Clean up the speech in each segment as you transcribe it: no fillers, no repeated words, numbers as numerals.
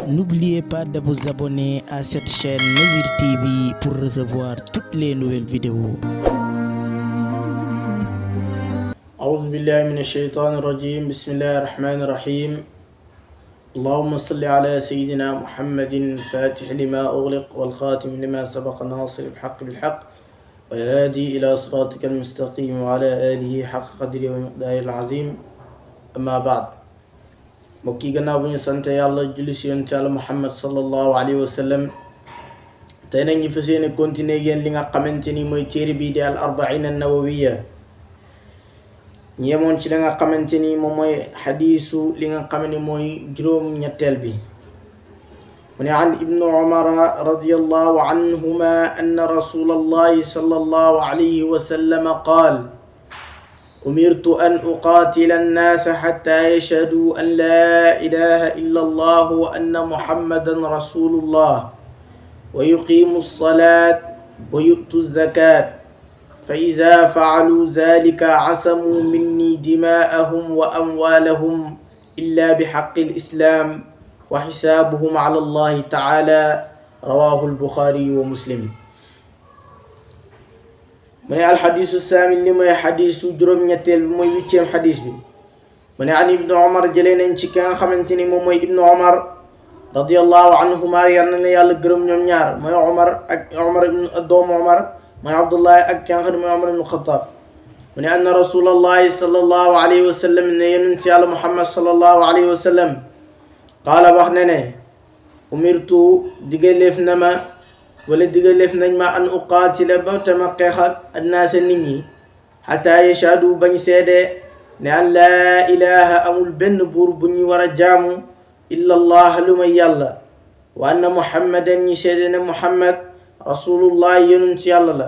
N'oubliez pas de vous abonner à cette chaîne Nazir TV pour recevoir toutes les nouvelles vidéos. أعوذ بالله من الشيطان الرجيم. بسم الله الرحمن الرحيم. اللهم صل على سيدنا محمد الفاتح لما أغلق والخاتم لما سبق ناصر الحق بالحق والهادي إلى صراطك المستقيم وعلى آله حق قدره ومقداره العظيم. أما بعد، mbokk yi gannaaw bu ñu sant yàlla julli si yonent yàlla Muhammad sallallahu alayhi wa sallam, tey nag ñu fas yéene continuer yéen li nga xamante ni mooy téere bii di al arbaina nawawiya. ñu yemoon ci li nga xamante ni moom mooy xadiisu li nga xam ne mooy juróom-ñetteel bi. mu ne an ibnu umara radiyallahu anhuma anna rasulallahi sallallahu alayhi wa sallam qaal أمرت أن أقاتل الناس حتى يشهدوا أن لا إله إلا الله وأن محمدا رسول الله ويقيموا الصلاة ويؤتوا الزكاة فإذا فعلوا ذلك عصموا مني دماءهم وأموالهم إلا بحق الإسلام وحسابهم على الله تعالى. رواه البخاري ومسلم. mu ne alxadisu saamin li mooy xadisu juróom-ñetteel bi mooy 8e xadis bi. mu ne an ibnu omar jëlee nañ ci ki nga xamante ni moom mooy ibnu omar radiallahu anhuma, yar na ne yàlla gërëm ñoom ñaar, mooy omar ak omar ibnu doomu omar mooy abdullahi ak ki nga xam ne mooy omar ibnu xataab. mu ne anna rasulallahi sallallahu alayhi wa sallam ne yonent yàlla muhammad sallallahu alayhi wa sallam qaala wax ne ne umirtu digaleef na ma wala digaleef nañ ma an uqaatila ba tama xeex ak annaasa nit ñi xataa yashhadu bañ seede ne an laa ilaha amul benn buur bu ñu war a jaamu illa allah lu may yàlla, wa anna muhammadan ñi seede ne muhammad rasulullah yonent yàlla la,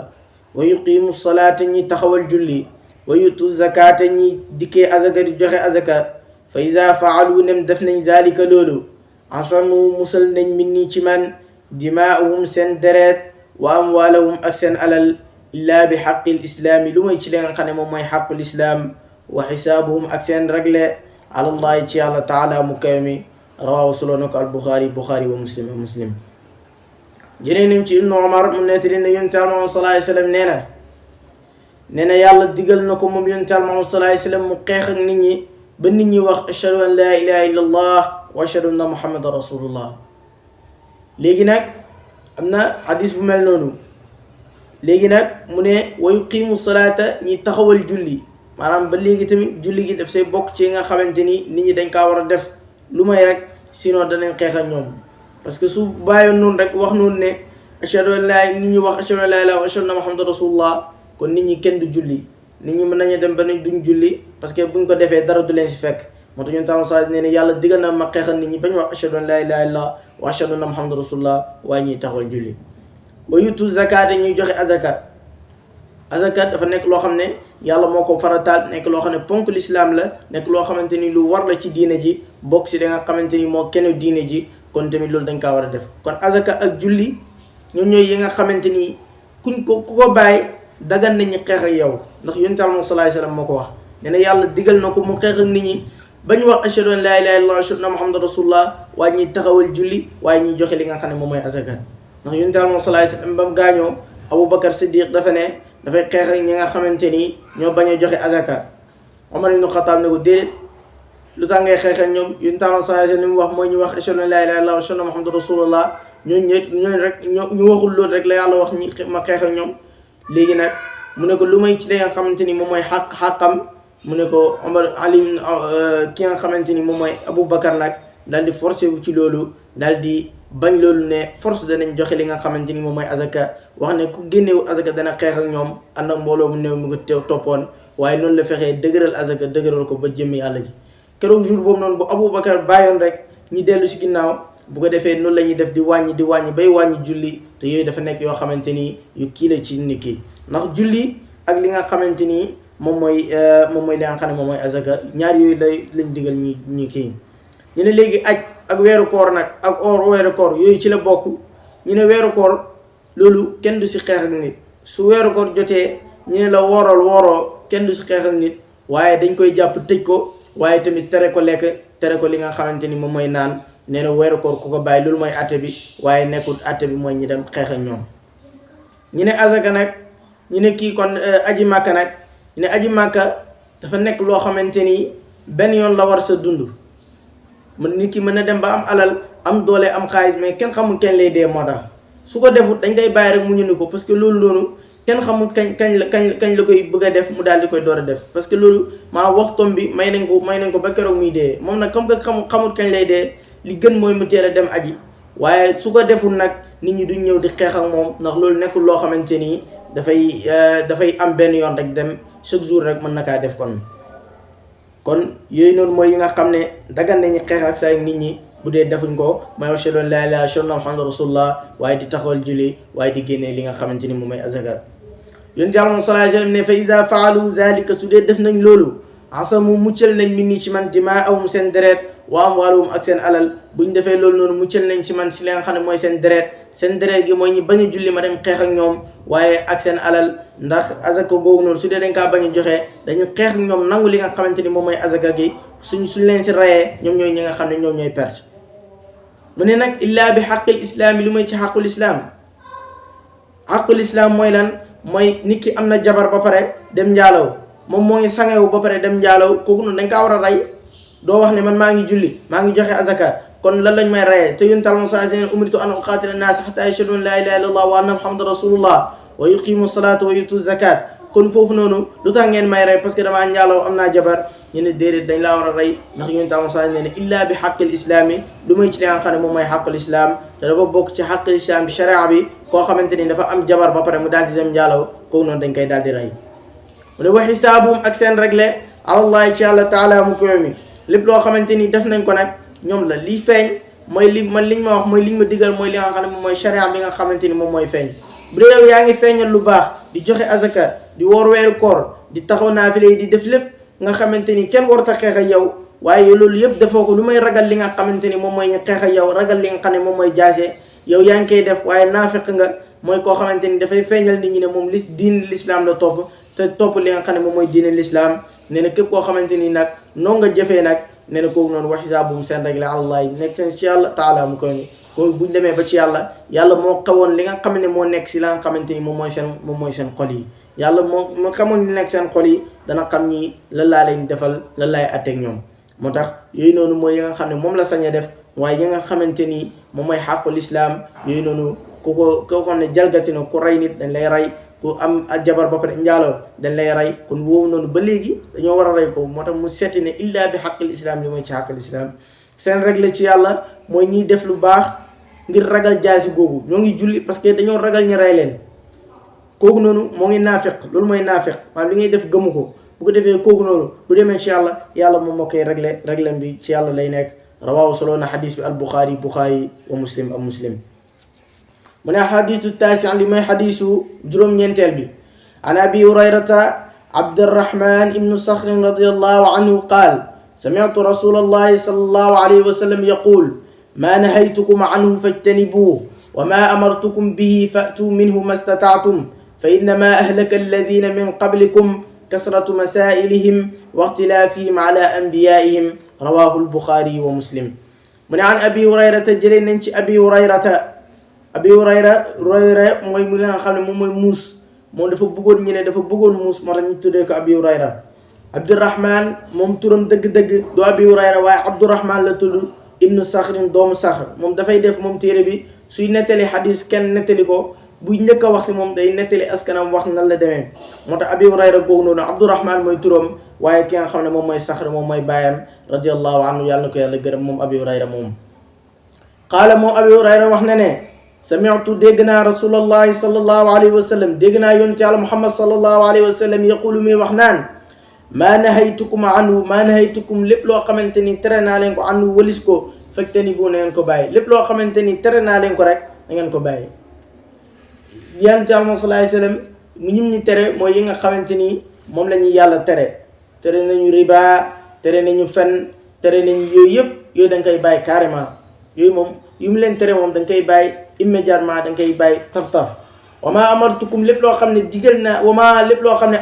wa yuqimu salaata ñi taxawal julli, wa yutu zakata ñi dikkee azaka di joxe azaka, fa iza faalu nem def nañ zalika loolu asamu musal nañ min nii ci man dimaahum seen deret wa amwaalahum ak seen alal illaa bi xaqil islaami lu may ci li nga xam ne moom mooy xaqul islaam, wa xisaabuhum ak seen regle alallahi ci yàlla taala mu kaw mi. rawaahu solo na ko al buxaari wa muslim. jëlee nañ ci ibnu omar mu nettali ne yonent Yàlla Muhammad sallallahu alayhi wa sallam nee na yàlla digal na ko moom yonent Yàlla Muhammad sallallahu alayhi wa sallam mu xeex ak nit ñi ba nit ñi wax ashhadu an laa ilaha illa allah wa ashhadu anna muhammadan rasulullah. léegi nag am na xadis bu mel noonu. léegi nag mu ne wa yuqimu salaata ñi taxawal julli, maanaam ba léegi tamit julli gi daf say bokk ci nga xamante ni nit ñi dañ kaa war a def, lu may rek sinon danañ xeex ak ñoom. parce que su bàyyoon noonu rek wax noonu ne ashhadu an laa nit ñi wax ashhadu an laa ilaaha wa ashhadu anna muhammadan rasulullah, kon nit ñi kenn du julli. nit ñi mën nañu dem ba ne duñ julli parce que buñ ko defee dara du leen si fekk. moo tax ñun tam saa ne yàlla digal na ma xeexal nit ñi bañ wax ashhadu an laa ilaaha illallah wa ashhadu anna muhammadan rasulullah, waaye ñuy taxawal julli. wa yutu zakaat ñuy joxe azaka. azaka dafa nekk loo xam ne yàlla moo ko farataal, nekk loo xam ne ponk lislaam la, nekk loo xamante ni lu war la ci diine ji, bokk si da nga xamante ni moo kenn diine ji, kon tamit loolu dañ kaa war a def. kon azaka ak julli ñoom ñooy yi nga xamante ni ku ko bàyyi dagan nañu xeex ak yow, ndax yonent Yàlla sallallahu alayhi wa sallam moo ko wax. nee na yàlla digal na ko mu xeex ak nit ñi bañ wax ashhadu an laa ilaaha illallah wa ashhadu anna muhammadan rasulullah, waaye ñuy taxawal julli, waaye ñuy joxe li nga xam ne moom mooy azaka. ndax yonent Yàlla sallallahu alayhi wa sallam ba mu gaañoo Aboubacar Siddiq dafa ne dafay xeex ak ñi nga xamante ni ñoo bañ a joxe azaka. Omar ibnu Xataab ne ko déedéet, lu tax ngay xeex ak ñoom? yonent Yàlla sallallahu alayhi wa sallam li mu wax mooy ñu wax ashhadu an laa ilaaha illallah wa ashhadu anna muhammadan rasulullah, ñooñu rek ñu waxul loolu rek la yàlla wax ñi ma xeex ak ñoom. léegi nag mu ne ko lu may ci li nga xamante ni moom mooy xàqam, mu ne ko Omar Ali ki nga xamante ni moom mooy Aboubacar nag daal di forcé wu ci loolu, daal di bañ loolu ne force danañ joxe li nga xamante ni moom mooy azaka. wax ne ku génnewu azaka dana xeex ak ñoom ànd ak mbooloo mu néew mu ngi toppoon, waaye noonu la fexee dëgëral azaka, dëgëral ko ba jëmmi yàlla ji. keroog jour boobu noonu bu Aboubacar bàyyoon rek ñi dellu si ginnaaw, bu ko defee noonu la ñuy def di wàññi bay wàññi julli, te yooyu dafa nekk yoo xamante ni yu kii la ci nit ki. ndax julli ak li nga xamante ni moom mooy li nga xam ne moom mooy azaka, ñaar yooyu lañ digal ñi kii. ñu ne léegi aj ak weeru koor nag ak weeru koor yooyu ci la bokk. ñu ne weeru koor loolu kenn du si xeex ak nit. su weeru koor jotee ñu ne la wooroo kenn du si xeex ak nit, waaye dañ koy jàpp tëj ko, waaye tamit tere ko lekk, tere ko li nga xamante ni moom mooy naan, nee na weeru koor ku ko bàyyi loolu mooy atte bi waaye nekkul atte bi mooy ñi dem xeex ak ñoom. ñu ne azaka nag ñu ne kii kon aji màkka nag ñu ne aji màkka dafa nekk loo xamante ni benn yoon la war sa dund. nit ki mën na dem ba am alal am doole am xaalis mais kenn xamul kañ lay dee moo tax su ko defut dañ koy bàyyi rek mu ñu ni ko parce que loolu noonu kenn xamul kañ la koy bëgg a def mu daal di koy door a def parce que loolu maa waxtoom bi may nañ ko ba keroog muy dee moom nag comme que xamul kañ lay dee li gën mooy mu teel a dem aji waaye su ko deful nag nit ñi duñ ñëw di xeex ak moom ndax loolu nekkul loo xamante ni dafay am benn yoon rek dem chaque jour rek mën na kaa def kon yooyu noonu mooy yi nga xam ne dagan nañu xeex ak saa nit ñi bu dee defuñ ko mooy ashhadu an laa ilaaha illallaah muhammadur rasulullah waaye di taxawal julli waaye di génnee li nga xamante ni moom mooy azaka. yonent Yàlla sallallaahu alayhi wa sallam ne fa iza faalu zalika su dee def nañ loolu asamu muccal nañ min ni ci man dimaa'ahum seen deret wa amwaaluhum ak seen alal buñ defee loolu noonu muccal nañ ci man si li nga xam ne mooy seen deret gi mooy ñu bañ a julli ma dem xeex ak ñoom waaye ak seen alal ndax azaka googu noonu su dee dañ kaa bañ a joxe dañu xeex ak ñoom nangu li nga xamante ni moom mooy azaka gi suñ leen si rayee ñoom ñooy ñi nga xam ne ñoom ñooy perte. mu ne nag illaa bi xaqil islaam yi lu mooy ci xaqul islaam. xaqul islaam mooy lan mooy nit ki am na jabar ba pare dem njaalaw moom moo ngi sangewu ba pare dem njaalaw kooku noonu dañ kaa war a rey doo wax ne man maa ngi julli maa ngi joxe azaka kon lan lañ may reyee te yonent Yàlla sallallahu alayhi wa sallam umirtu an uqaatila naas xataa yashhadu an laa ilaaha illallah wa anna muhammadan rasulullah wa yuqimu salaata wa yutu zakat kon foofu noonu lu tax ngeen may rey parce que damaa njaalaw am naa jabar ñu ne déedéet dañ laa war a rey ndax yonent Yàlla sallallahu alayhi wa sallam ne illaa bi xaqil islaam yi lu may ci li nga xam ne moom mooy xaqul islaam te dafa bokk ci xaqul islaam bi sharia bi koo xamante ni dafa am jabar ba pare mu daal di dem njaalaw kooku noonu dañ koy daal di rey. mu ne wa xisaabum ak seen réglé alallahi ci Yàlla taala mu koy mi lépp loo xamante ni def nañ ko nag ñoom la lii feeñ mooy liñ ma wax mooy liñ ma digal mooy li nga xam ne moom mooy sharia bi nga xamante ni moom mooy feeñ bu dee yow yaa ngi feeñal lu baax di joxe azaka di woor weeru koor di taxaw naafile yi di def lépp nga xamante ni kenn warut a xeex ak yow waaye loolu yëpp defoo ko lu may ragal li nga xamante ni moom mooy ñu xeex ak yow ragal li nga xam ne moom mooy jaase yow yaa ngi koy def waaye naafeq nga mooy koo xamante ni dafay feeñal nit ñi ne moom diin l'islam la topp te topp li nga xam ne moom mooy diine l'islam nee na képp koo xamante ni nag noo nga jëfee nag nee na kooku noonu wa xisaabum seen réglé allah nekk seen ci Yàlla taala mu koy ni ko buñ demee ba ci yàlla moo xawoon li nga xam ne moo nekk si la nga xamante ni moom mooy seen xol yi yàlla moo xamoon li nekk seen xol yi dana xam ni lan laa leen defal lan laay atteeg ñoom moo tax yooyu noonu mooy yi nga xam ne moom la sañ a def waaye yi nga xamante ni moom mooy xàqul islaam yooyu noonu koo xam ne jalgati na ku rey nit dañ lay rey ku am jabar ba pare njaaloo dañ lay rey kon woowu noonu ba léegi dañoo war a rey ko moo tax mu seeti ne illaa bi xaqil islaam li mooy ci xaqil islaam seen réglé ci yàlla mooy ñiy def lu baax ngir ragal jaasi googu ñoo ngi julli parce que dañoo ragal ñu rey leen kooku noonu moo ngi naafiq loolu mooy naafiq maanaam li ngay def gëmu ko bu ko defee kooku noonu bu demee ci yàlla moom moo koy réglé bi ci yàlla lay nekk rawaahu solo na xadis bi al buxaari wa muslim ak muslim mu ne xadisu taasi li mooy xadisu juróom-ñeenteel bi an abi hurayrata abdirahman ibnu saxrin radiallahu anhu qaal sami'tu rasulallahi sallallahu alayhi wa sallam yaqul ما نهيتكم عنه فاجتنبوه وما أمرتكم به فأتوا منه ما استطعتم فإنما أهلك الذين من قبلكم كثرة مسائلهم واختلافهم على أنبيائهم رواه البخاري ومسلم من عن أبي هريرة جلين ننشي أبي هريرة mooy mu nga xam ne moom mooy muus moom dafa bëggoon ñu ne dafa bëggoon muus moo tax ñu tuddee ko Abi Hurayra Abdurahman moom turam dëgg-dëgg du Abi Hurayra waaye Abdurahman la tudd ibnu saxrin doomu saxr moom dafay def moom téere bi suy nettali xadis kenn nettali ko buy njëkk a wax si moom day nettali askanam wax nan la demee moo tax Abi Hurayra googu noonu Abdurahman mooy turam waaye ki nga xam ne moom mooy saxr moom mooy baayam radiallahu anhu yàlla na ko yàlla gërëm moom Abi Hurayra moom qaala moom Abi Hurayra wax na ne sami'tu dégg naa rasulallahi sallallahu alayhi wa sallam dégg naa yonent yàlla Muhammad sallallahu alayhi wa sallam yaqulu muy wax naan maa nahaytukum lépp loo xamante ni tere naa leen ko anhu walis ko fajtanibu na ngeen ko bàyyi lépp loo xamante ni tere naa leen ko rek na ngeen ko bàyyi yonent Yàlla sallallahu alayhi wa sallam mu ñim ñi tere mooy yi nga xamante ni moom la ñuy yàlla tere nañu riba tere nañu fen tere nañu yooyu yëpp yooyu da nga koy bàyyi carrément yooyu moom yu mu leen tere moom da nga koy bàyyi immédiatement da nga koy bàyyi taf wama amartukum lépp loo xam ne digal naa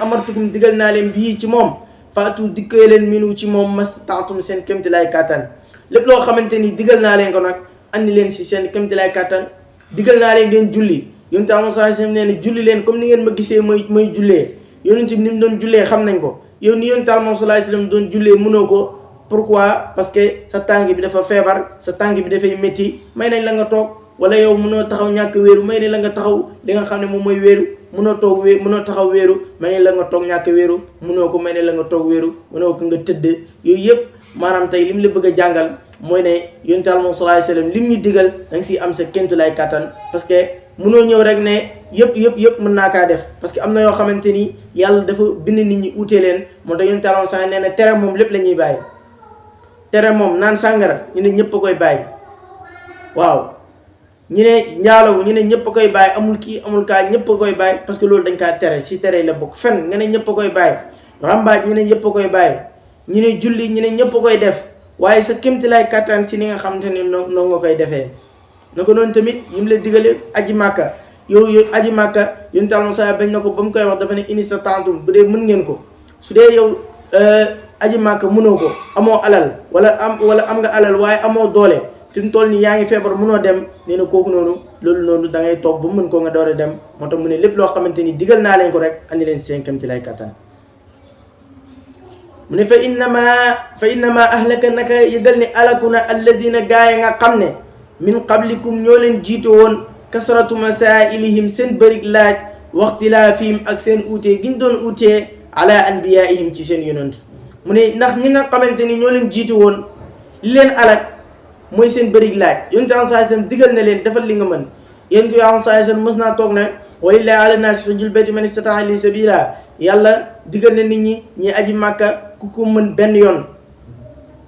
amartukum digal naa leen bii ci moom faatu dikkee leen minu ci moom mastataatum seen kémti lay kàttan lépp loo xamante ni digal naa leen ko nag andi leen si seen kéemtalaay kàttan. digal naa leen ngeen julli yonent Yàlla sallallahu alayhi wasallam nee na julli leen comme ni ngeen ma gisee may jullee yonent bi ni mu doon jullee xam nañ ko yow ni yonent Yàlla sallallahu alayhi wasallam doon jullee mënoo ko. pourquoi parce que sa tànk bi dafa feebar sa tànk bi dafay métti may nañ la nga toog wala yow mënoo taxaw ñàkk wéeru may nañ la nga taxaw li nga xam ne moom mooy wéeru mënoo toog mënoo taxaw wéeru may nañ la nga toog ñàkk wéeru mënoo ko may nañ la nga toog wéeru mënoo ko nga tëdd yooyu yëpp maanaam tey li mu la bëgg a jàngal mooy ne yonent Yàlla sallallahu alayhi wasallam lim ñu digal da nga siy am sa kéemtulaay kàttan parce que mënoo ñëw rek ne yëpp mën naa kaa def parce que am na yoo xamante ni yàlla dafa bind nit ñi uutee leen moo tax yonent Yàlla sallallahu alayhi wasallam nee na tere moom lépp la ñuy bàyyi tere moom naan sàngara ñu ne ñëpp a koy bàyyi waaw ñu ne njaalawu ñu ne ñëpp a koy bàyyi amul kii amul kaa ñëpp a koy bàyyi parce que loolu dañ kaa tere si tere la bokk fen nga ne ñëpp a koy bàyyi rambaaj ñu ne ñëpp a koy bàyyi ñu ne julli ñu ne ñëpp a koy def waaye sa kéemtalaay kàttan si ni nga xamante ne noo nga koy defee na ko noonu tamit yim la digale aji màkka yow aji màkka yonent Yàlla sa bañ na ko ba mu koy wax dafa ne in istata'tum bu dee mën ngeen ko su dee yow aji màkka mënoo ko amoo alal wala am nga alal waaye amoo doole fi mu toll nii yaa ngi feebar mënoo dem nee na kooku noonu loolu noonu da ngay toog ba mën koo nga door a dem moo tax mu ne lépp loo xamante ni digal naa leen ko rek andi leen seen kéemtalaay kàttan mu ne fa innama ahlaka naka yëgal ne alaku na alladina gaay nga xam ne min qablikum ñoo leen jiite woon kasratu masailihim seen bërig laaj waxtilaafihim ak seen uutee giñ doon uutee ala anbiyaihim ci seen yonantu mu ne ndax ñi nga xamante ni ñoo leen jiite woon li leen alak mooy seen bërig laaj yonent Yàlla sallallahu alayhi wasallam digal na leen defal li nga mën yonent Yàlla sallallahu alayhi wasallam mës naa toog ne walillahi ala naasi hijjul bayti man istata'a ilayhi sabila yàlla digal na nit ñi aji màkka ku ko mën benn yoon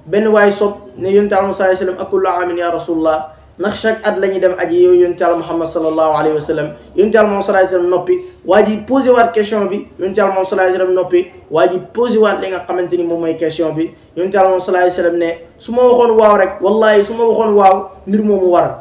benn waay sob ne yonent Yàlla sallallahu alayhi wasallam ak kullu aamin ya rasulullah ndax chaque at la ñuy dem aji yow yonent Yàlla Muhammad sallallahu alayhi wa sallam yonent Yàlla sallallahu alayhi wa sallam noppi waa ji posé waat question bi yonent Yàlla sallallahu alayhi wa sallam noppi waa ji posé waat li nga xamante ni moom mooy question bi yonent Yàlla sallallahu alayhi wa sallam ne su ma waxoon waaw rek wallahi su ma waxoon waaw mbir moomu waral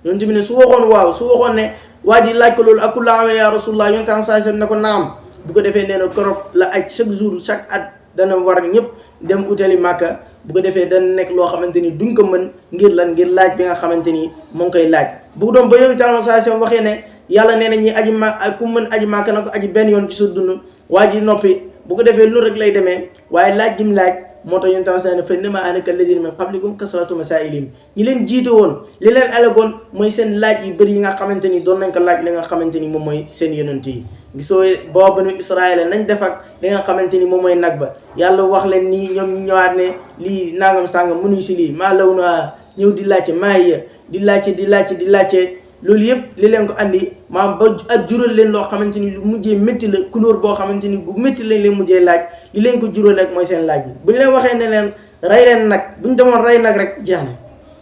yonent bi ne su waxoon ne waa ji laaj ko loolu ak kullu aamin ya rasulullah yonent Yàlla sallallahu alayhi wa sallam ne ko naam bu ko defee nee na korog la aj chaque jour chaque at dana war ñëpp dem utali Màkka bu ko defee dana nekk loo xamante ni duñ ko mën ngir lan ngir laaj bi nga xamante ni moo ngi koy laaj bu doon ba yonent Yàlla sallallahu alayhi wasallam waxee ne yàlla nee na ñi aji ma ku mën aji Màkka na ko aji benn yoon ci sa dund waa ji noppi bu ko defee lu rek lay demee waaye laaj gi mu laaj moo tax yonent Yàlla sallallahu alayhi wasallam fa innamaa ahlaka alladhiina min qablikum kasratu masaa'ilihim ñi leen jiite woon li leen alagoon mooy seen laaj yu bëri yi nga xamante ni doon nañ ko laaj li nga xamante ni moom mooy seen yonent yi gisoo boo banu Israël nañ def ak li nga xamante ni moom mooy nag ba yàlla wax leen nii ñoom ñu ñëwaat ne lii nangam sàngam mënuñ si lii maa law na ñëw di laajte maaya di laajte loolu yëpp li leen ko andi maam ba ak jural leen loo xamante ni lu mujjee métti la couleur boo xamante ni gu métti lañ leen mujjee laaj li leen ko jural rek mooy seen laaj bi buñ leen waxee ne leen rey leen nag buñ demoon rey nag rek jeex na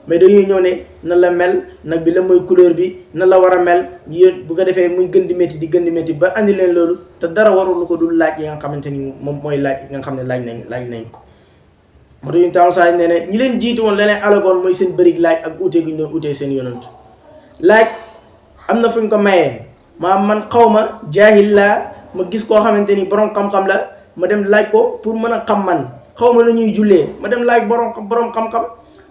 mais dañuy ñëw ne na la mel nag bi la mooy couleur bi na la war a mel bu ko defee muy gën di métti ba andi leen loolu te dara warul ko dul laaj yi nga xamante ni moom mooy laaj yi nga xam ne laaj nañ ko moo tax ñu taw saa ne ne ñi leen jiitu woon leneen alagoon mooy seen bërig laaj ak uutee gi ñu doon uutee seen yonantu laaj am na fu ñu ko mayee man xaw ma jaahil laa ma gis koo xamante ni borom xam-xam la ma dem laaj ko pour mën a xam man xaw ma na ñuy jullee ma dem laaj borom xam-xam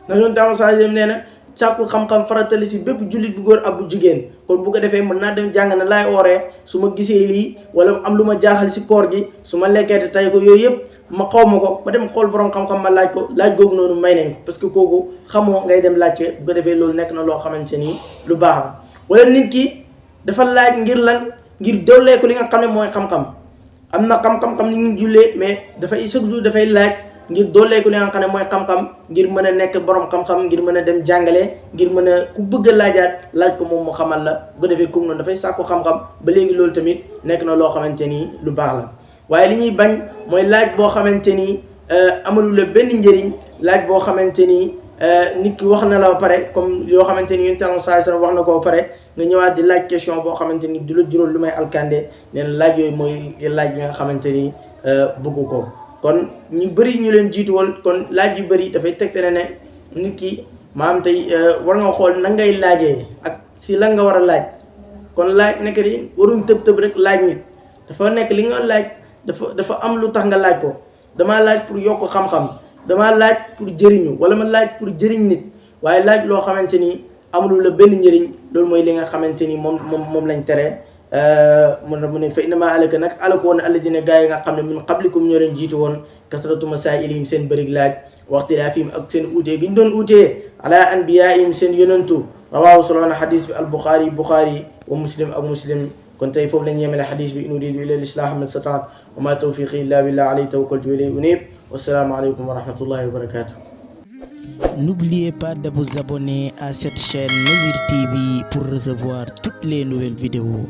ndax yoon taw saa nee na sàkku xam-xam faratali si bépp jullit bu góor ak bu jigéen kon bu ko defee mën naa dem jàng na laay ooree su ma gisee lii wala am lu ma jaaxal si koor gi su ma lekkee te tay ko yooyu yëpp ma xaw ma ko ma dem xool borom xam-xam ma laaj ko laaj googu noonu may nañ ko parce que kooku xamoo ngay dem laajte bu ko defee loolu nekk na loo xamante ni lu baax la wala nit ki dafa laaj ngir lan ngir dollee ko li nga xam ne mooy xam-xam am na xam-xam ni ñu jullee mais dafay chaque jour dafay laaj ngir dooleeku li nga xam ne mooy xam-xam ngir mën a nekk borom xam-xam ngir mën a dem jàngale ngir mën a ku bëgg a laajaat laaj ko moom mu xamal la bu ko defee comme noonu dafay sàkku xam-xam ba léegi loolu tamit nekk na loo xamante ni lu baax la waaye li ñuy bañ mooy laaj boo xamante ni amalu la benn njëriñ laaj boo xamante ni nit ki wax na la ba pare comme yoo xamante ni yonent Yàlla sallallahu alayhi wasallam wax na ko ba pare nga ñëwaat di laaj question boo xamante ni du la jural lu may alkande nee na laaj yooyu mooy laaj yi nga xamante ni bëggu ko kon ñu bëri ñu leen jiitu woon kon laaj yu bëri dafay tegtale ne nit ki maanaam tey war nga xool na ngay laajee ak si lan nga war a laaj kon laaj nekk di waruñ tëb rek laaj nit dafa nekk li nga laaj dafa am lu tax nga laaj ko damaa laaj pour yokk xam-xam dama laaj pour jëriñu wala ma laaj pour jëriñ nit waaye laaj loo xamante ni amul la benn njëriñ loolu mooy li nga xamante ni moom lañ tere mu ne fa innama alaka nag alako woon alladina gaa yi nga xam ne min qablikum ñoo leen jiitu woon kasratu masailihim seen bërig laaj waxtilaafihim ak seen uutee gi ñu doon uutee ala anbiyaihim seen yonantu rawaahu soloona xadis bi al buxaari wa muslim ak muslim kon tey foofu lañ yemale xadis bi in uridu illa l-islaaha ma stataat wa ma tawfiqi illa billah alayhi tawakkaltu wa ilayhi unib wassalaamu aleykum wa rahmatullahi wa barakatuh. N'oubliez pas de vous abonner à cette chaîne Nazir TV pour recevoir toutes les nouvelles vidéos.